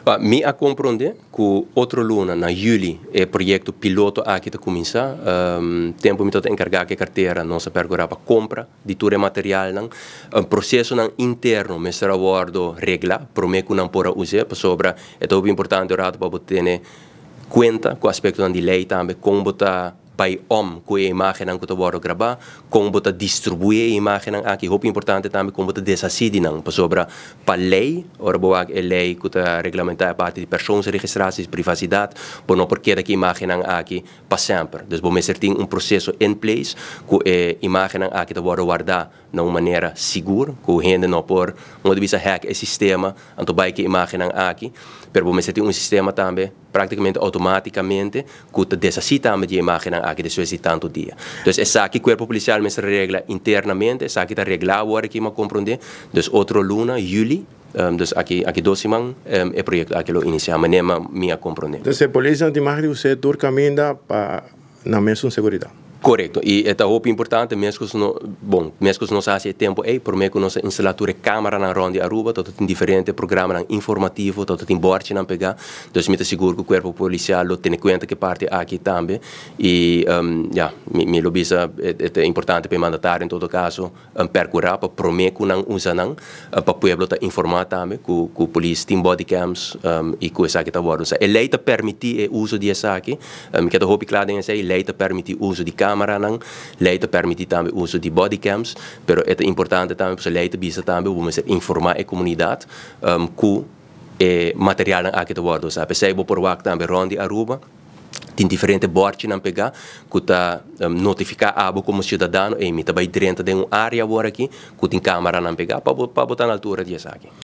Pa mi a komprondé ku otro luna, na yüli, e proyekto piloto aki ta kuminsá. Tempu mi tabata enkargá ku e kartera, nos a perkurá pa kompra di tur e materialnan. Un prosesonan interno mester a wòrdu reglá promé ku nan por a us'é, pasobra e ta hopi importante un ratu pa bo tene kuenta ku aspektonan di lei tambe, kon bo ta bai om ku e imágennan ku ta wòrdu grabá, kon bo ta distribuí e imágennan aki, hopi importante tambe kon bo ta deshasí di nan, pasobra pa lei, ora bo wak e lei ku ta reglamentá e parti di persoonsregistraties, privasidat, bo no por keda ku e imágennan aki pa semper. Dus bo mester tin un proseso in place ku e imágennan aki ta wòrdu wardá na un manera sigur, ku hende no por, modo di bisa, hack e sistema, anto bai ku e imágennan aki, pero bo mester tin un sistema tambe práktikamente outomátikamente ku ta deshasí tambe di e imágennan aki despues di tantu dia. Dus esaki Kuerpo Polisial mester regla internamente, esaki ta reglá awor aki mi a komprondé. Dus otro luna, yüli, dus aki 2 siman, e proyekto aki lo inisiá, manera mi a komprondé. Dus e polis no tin mag di usa tur kaminda pa nan mesun seguridat. Korekto. I ta hopi importante, meskos no, bon, meskos nos a hasi e tempu ei, promé ku nos a instalá tur e kameranan rònt di Aruba, tabata tin diferente programanan informativo, tabata tin bòrchinan pegá. Dus mi ta sigur ku Kuerpo Polisial lo tene kuenta ku e parti aki tambe. I ya, mi lo bisa, ta importante pa e mandatario en todo kaso perkurá pa promé ku nan usa nan, pa pueblo ta informá tambe ku polis tin bodycams i ku esaki ta wòrdu usá. E lei ta permití e uso di esaki, mi ke ta hopi kla den esei, lei ta permití uso di kameranan, lei ta permití tambe uso di bodycams, pero e ta importante tambe pasobra lei ta bisa tambe bo mester informá e komunidat ku e materialnan aki ta wòrdu usá. P'esei bo por wak tambe rònt di Aruba, tin diferente bòrchinan pegá ku ta notifiká abo komo siudadano, ei, mi ta bai drenta den un área awor aki ku tin kameranan pegá pa bo ta na altura di esaki.